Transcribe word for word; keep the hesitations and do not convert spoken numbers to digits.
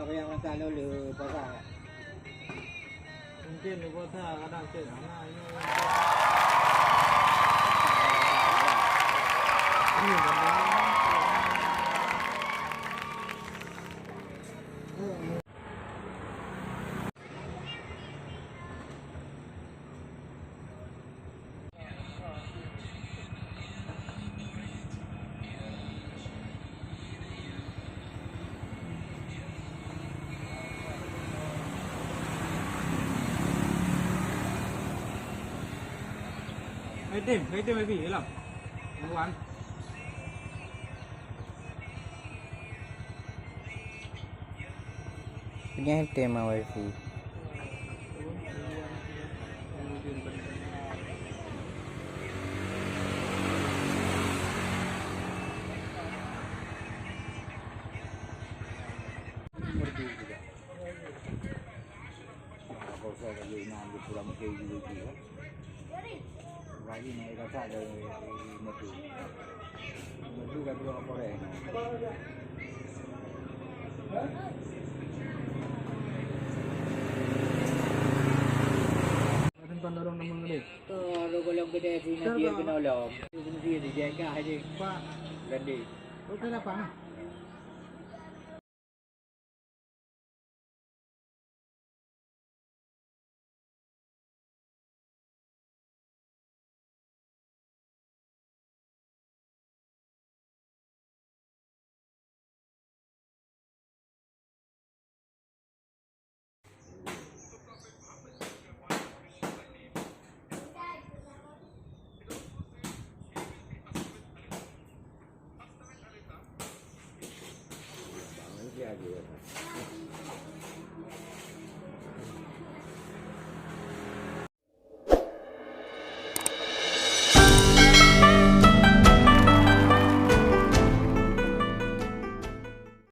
Yang masak lolo pasang. Mungkin di kota kadang cek sana ini. Hai tim, hai tim, hai tim, ilong. Buruan. Punya tema wifi. Kalau saya kerja inang di pulang ke ibu-ibu, ya. Lagi naik kakak dari Metu. Metu kan dua korek. Simpan dorong nama ngedek. Tuh, lu golong gede sih, nanti yang kena lom. Itu sendiri, dia kah aja. Pak. Gede. Lu kenapa, nah?